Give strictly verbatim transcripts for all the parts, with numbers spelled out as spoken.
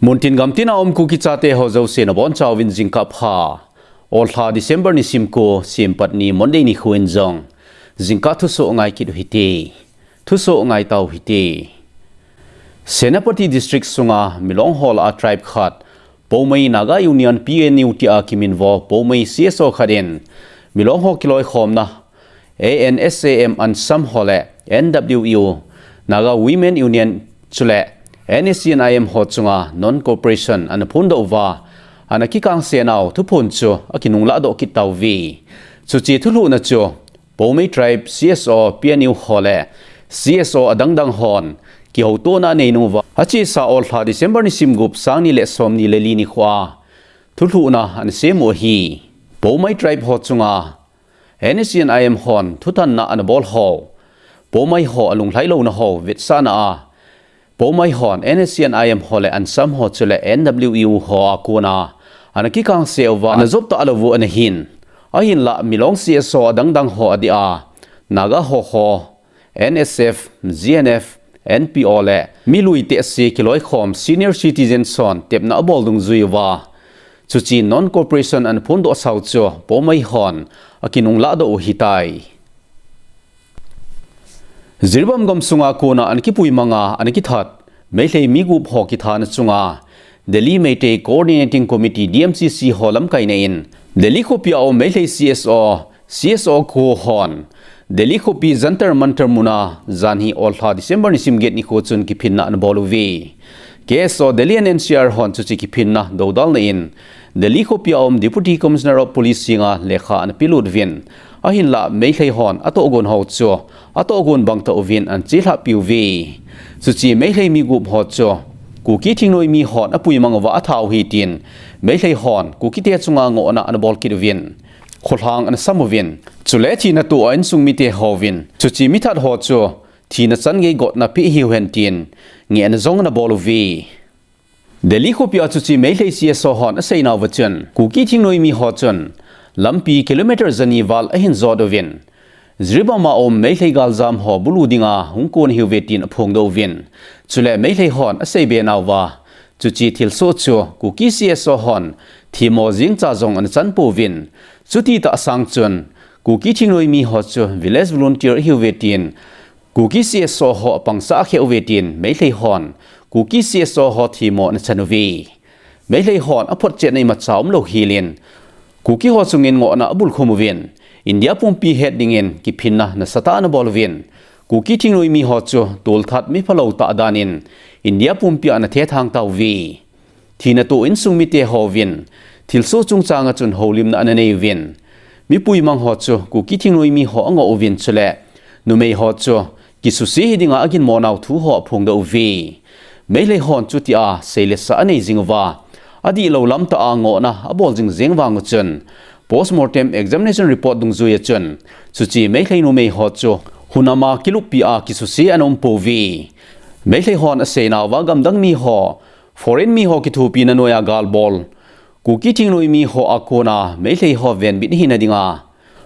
Muntin gamtin a um Kuki chate ho jouse nabonchauvin jingkah pha. Olha December nisim ko, Sempatni Monday nikho in jong jingkah thusoh ngai kit u hite. Thusoh ngai tau hite. Senapati District sunga Milong ho lah a tribe khat, Poumai Naga Union P N U tia kiminvo Poumai C S O khat in Milong ho kiloikhomna A N S A M Ansam ho le N W U Naga Women Union chule N S C N I M ho chunga non-cooperation ana phondoh uva, ana kikangse nau thuphon chu akinunglah doh kit tauve. Chuche thulhuhna chu Poumai Tribe C S O, P N U ho le C S O adangdang hon kihoutona anei nauva, achesa Olha December nisim gup, sangni le somni le li nikhoa thulhuhna ana sem u ahi. Poumai Tribe ho chunga N S C N I M hon thutanna ana bol ho, Poumai ho alunglhai louna ho vetsahna a, Poumai hon N S C N I M ho le Ansam ho chule N W U ho a kona ana kikangse uva, ana jop talou u ana hin. Ahinlah Milong C S O adangdang ho adia Naga ho ho, N S F, G N F, N P O le milui tehse kiloikhom senior citizens hon tepna abol dungjui uva, chuche non-cooperation ana phondoh sau chu Poumai hon akinunglah doh u ahitai. Jiribam gamsunga kona ana kipui manga ana kithat Meitei mi gup ho kithana chunga Delhi Meitei Coordinating Committee, D M C C ho lamkaina in Delhi khopia um Meitei C S O, C S O kho hon Delhi khopi Jantar Mantar muna janhi Olha December nisim get nikho chun kiphinna ana bol uve. K S O Delhi and N C R hon chuche kiphinna dodalna in Delhi khopia um Deputy Commissioner of Police henga lekha ana pelut uvin, ahinlah Meitei hon atohgon ho chu atohgon bang tauvin ana chelhah piuve. Chuche Meitei mi gup ho chu Kuki thingnoi mi hon apui mang uva athat u ahi tin Meitei hon Kukite chunga ngohna ana bol kit uvin, kholhang ana sam uvin, chule thina toh a insung mite houvin chuche mithat ho chu thina chan gei gotna pe hiu hen tin ngehna jong ana bol uve. Delhi khopia chuche Meitei C S O hon aseinauva chun, Kuki thingnoi mi ho chun lampi kilometer jani val ahin jot uvin, Jiribam a um Meitei galjam ho bulu dinga hung kon hiuve tin aphongdoh uvin, chule Meitei hon aseibe nauva, chuche thilsoh chu Kuki C S O hon themmo jengcha jong ana chan pouvin, chuti tah sang chun Kuki thingnoi mi ho chu village volunteer ahiuve tin Kuki C S O ho apangsa akheh uve tin Meitei hon Kuki C S O ho themmo ana chan uve. Meitei hon aphotchetna imacha umlou helin, Kuki ho chungin ngohna abulkhum uvin, India pumpi het dingin kiphinna nasatah ana bol uvin, Kuki thingnoi mi ho chu tolthat miphalou tah danin India pumpia ana thethang tauve. Thina toh insung mite houvin, thilsoh chungchanga chun houlimna ana nei uvin, mipui mang ho chu Kuki thingnoi mi ho angoh uvin, chule numei ho chu kisuse hidinga aginmo nau thu ho aphongdoh uve. Meitei hon chutia seilesa anei jing uva, adihlou lamtah a ngohna abol jing jeng vang uchun, postmortem examination report dungjuia chun, chuche Meitei numei ho chu hunama kiluppi a kisuse ana um pouve. Meitei hon aseinauva gamdang mi ho, foreign mi ho kithopina noiya galbol, Kuki thingnoi mi ho a kona Meitei ho venbit hina dinga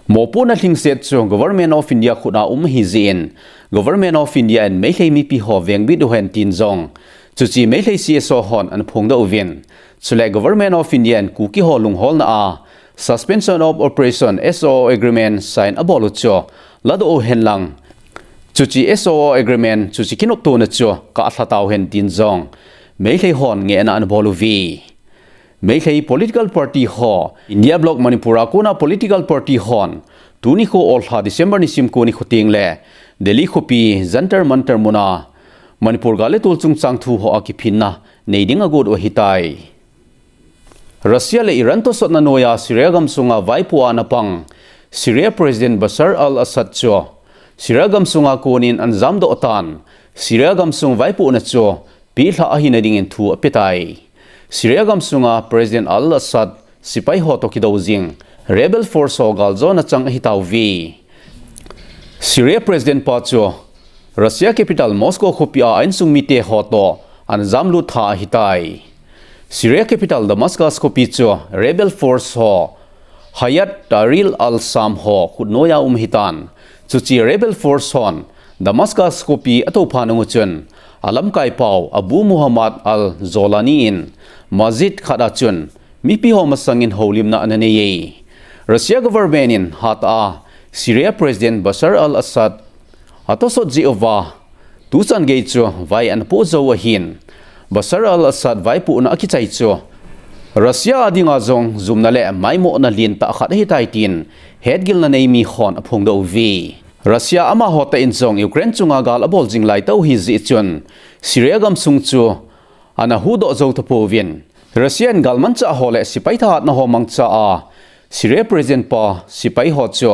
mopohna lhingset chu Government of India khut a um ahi jeh in, Government of India in Meitei mipi ho vengbit uhen tin jong chuche Meitei C S O hon ana phongdoh uvin, chule Government of India in Kuki ho lungholna a Suspension of Operation, S O O agreement, sign abol u chu ladoh uhen lang, chuche S O O agreement chuche kinoptona chu kahlha tauhen tin jong Meitei hon ngehna ana bol uve. Meitei political party ho, India bloc Manipur a kona political party hon, tuni kho Olha December nisim ko nikho tengle Delhi khopi Jantar Mantar muna Manipur gal le tol chungchang thu ho a kiphinna nei ding agot u ahitai. Russia le Iran tosotna noiya Syria gamsunga vaipoh a ana pang Syria President Bashar al-Assad chu Syria gamsunga konin ana jamdoh tan, Syria gamsung vaipohna chu pilha ahina dingin thu apetai. Syria gamsunga President al-Assad sepai ho toh kidou jing rebel force ho galjona chang ahitauve. Syria President pa chu Russia capital Moscow khopia a insung mite ho toh ana jamlut tha ahitai. Syria capital Damascus khopi chu rebel force ho Hayat Tahrir al-Sham ho khutnoiya um ahitan, chuche rebel force hon Damascus khopi atoupha nung uchun Alamkaipau Abu Muhammad al-Jolani in masjid khat a chun mipi ho masangin houlimna ana nei e. Russia government in hatah a Syria President Bashar al-Assad atosot jeh uva tuchan gei chu vai ana poh jou ahin, Bashar al-Assad vaipohna akichai chu Russia a dinga jong jumna le maimohna lentah khat ahitai tin hetgilna nei mi hon aphongdoh uve. Russia amaho tah in jong Ukraine chunga gal abol jing laitah u ahi jeh chun Syria gamsung chu ana huhdoh jou tapouvin, Russia in galmanchah ho le sepai thahatna ho mangcha a Syria President pa sepai ho chu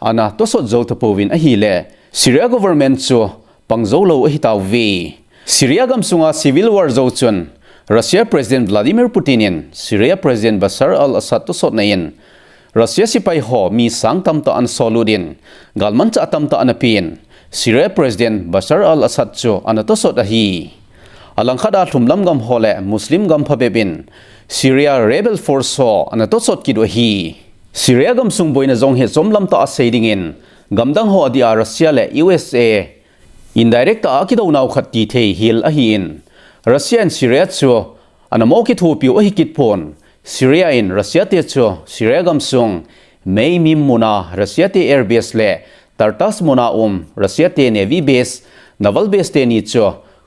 ana tosot jou tapouvin ahile Syria government chu pang jou lou ahitauve. Syria gamsunga civil war jou chun Russia President Vladimir Putin in Syria President Bashar al-Assad tosotna in Russia sepai ho mi sang tamtah ana solut in, galmanchah tamtah ana pen, Syria President Bashar al-Assad chu ana tosot ahi. Alangkhat a lhumlam gam ho le Muslim gam phabep in Syria rebel force ho ana tosot kit u ahi. Syria gamsung boina jong hi chomlam tah a sei dingin, gamdang ho adia Russia le U S A indirect a kidounau khat tithei hel ahin, Russia in Syria chu ana mo kithopiu ahi kit pon, Syria in Russia te chu Syria gamsung Meimim muna Russia te air base le Tartus muna um Russia te navy base, naval base teni chu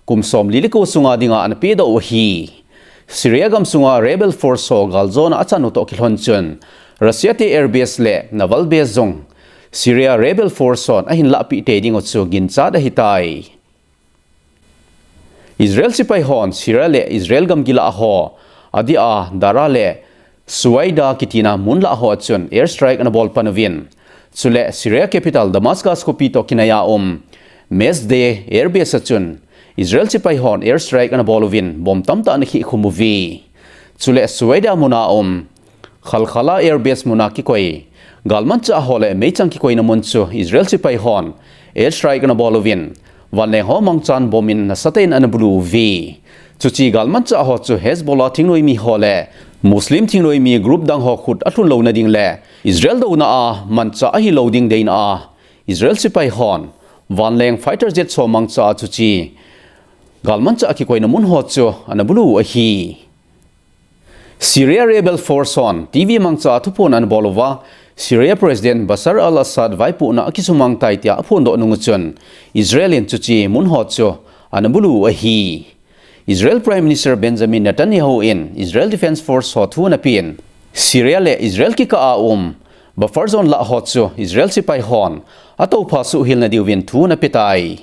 kum somli le ko sunga dinga ana pedoh u ahi. Syria gamsunga rebel force ho galjona achan u toh kilhon chun Russia te air base le naval base jong Syria rebel force hon ahin lahpeh tei ding u chu ginchat ahitai. Israel sepai hon Syria le Israel gamgi lah ho adia Daraa le Suwaida kitina mun lah ho a chun air strike ana bol pan uvin, chule Syria capital Damascus khopi toh kinai a um Masdeh air base a chun Israel sepai hon air strike ana bol uvin, bomb tamtah ana khehkhum uve. Chule Suwaida muna um Khalkhala air base muna kikoi galmanchah ho le meichang kikoina mun chu Israel sepai hon air strike ana bol uvin, vanleng ho mangchan bomb in nasatah in ana bulu uve. Chuche galmanchah ho chu Hezbollah thingnoimi ho le Muslim thingnoimi group dang ho khut alhun louna ding le Israel douna a manchah ahilou ding deina a Israel sepai hon vanleng fighter jet ho mangcha a chuche galmanchah kikoina mun ho chu ana bulu u ahi. Syria rebel force hon T V mangcha a thuphon ana bol uva, Syria President Bashar al-Assad vaipohna akisumang tai tia aphondoh nung u chun Israel in chuche mun ho chu ana bulu u ahi. Israel Prime Minister Benjamin Netanyahu in Israel Defense Force ho thu ana pen, Syria le Israel kikah a um buffer zone lah ho chu Israel sepai hon atoupha suhhel na diuvin thu ana petai.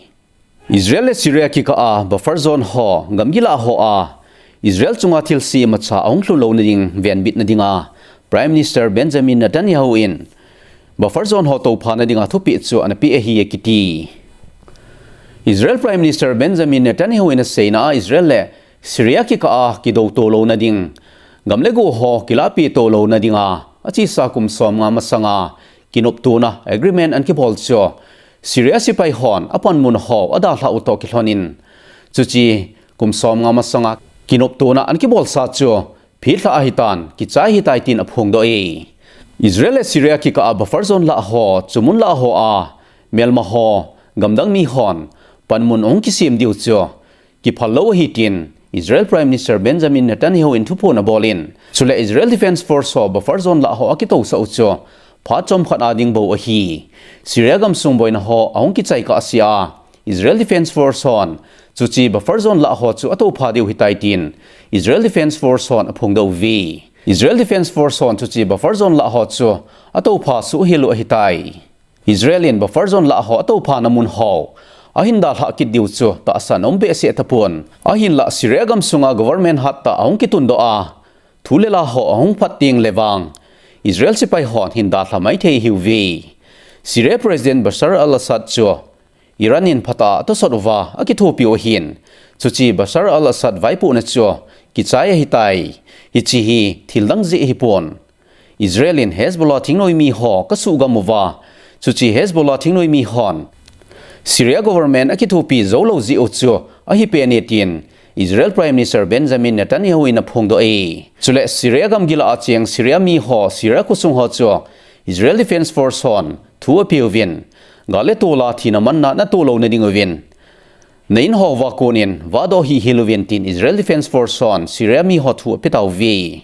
Israel le Syria kikah a buffer zone ho gamgi lah ho a Israel chunga thilse imacha ahung lhun louna ding venbitna dinga Prime Minister Benjamin Netanyahu in buffer zone ho toupha na dinga thupeh chu ana pe ahi akiti. Israel Prime Minister Benjamin Netanyahu in aseina a Israel le Syria kikah a kidouto louna ding gam le go ho kilahpeh to louna dinga achesa kum somnga masanga kinoptona agreement ana kibol chu Syria sepai hon apanmun ho adalhah u toh kilhon in, chuche kum somnga masanga kinoptona ana kibolsa chu phelhah ahitan, kichai ahitai tin aphongdoh e. Israel le Syria kikah a buffer zone lah ho, chumun lah ho a melma ho, gamdang mi hon panmun ahung kisem diu chu kiphal lou ahi tin Israel Prime Minister Benjamin Netanyahu in thuphon abol in, chule Israel Defense Force ho buffer zone lah ho akitousah u chu phat chomkhat a ding bou ahi. Syria gamsung boina ho ahung kichai kahsea Israel Defense Force hon chuche buffer zone lah ho chu atoupha diu ahitai tin Israel Defense Force hon aphongdoh uve. Israel Defense Force hon chuche buffer zone lah ho chu atoupha suhhel u ahitai. Israel in buffer zone lah ho atoupha na mun ho ahin dalhah kit diu chu tahsan aum behseh tapon. Ahinlah Syria gamsunga government hattah ahung kitundoh a, thu le la ho ahung phat teng le vang Israel sepai hon hin dalha maithei ahiuve. Syria President Bashar al-Assad chu Iran in phatah a atosot uva akithopiu ahin, chuche Bashar al-Assad vaipohna chu kichai ahitai. Hiche hi thildang jeh ahipon. Israel in Hezbollah thingnoimi ho kasuhgam uva, chuche Hezbollah thingnoimi hon Syria government akithopi joulou jeh u chu ahi pen e tin Israel Prime Minister Benjamin Netanyahu in aphongdoh e. Chule Syria gamgi lah a cheng Syria mi ho, Syria khosung ho chu Israel Defense Force hon thu apeuvin, gal le tol a thina manna ana tolouna dinguvin Na in ho va konin vahdoh hih hel uvin tin Israel Defense Force hon Syria mi ho thu ape tauve.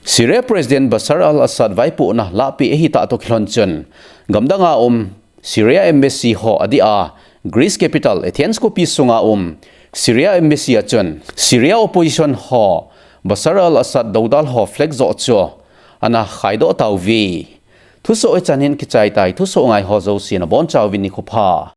Syria President Bashar al-Assad vaipohna lahpeh ahitah toh kilhon chun, gamdang a um Syria Embassy ho adeh a, Greece capital Athens khopi sunga um Syria Embassy a chun Syria opposition ho Bashar al-Assad doudal ho flag joh chu ana khaidoh tauve. Thusoh hichan hin kichai tai, thusoh ngai ho jouse nabonchauvin nikho pha.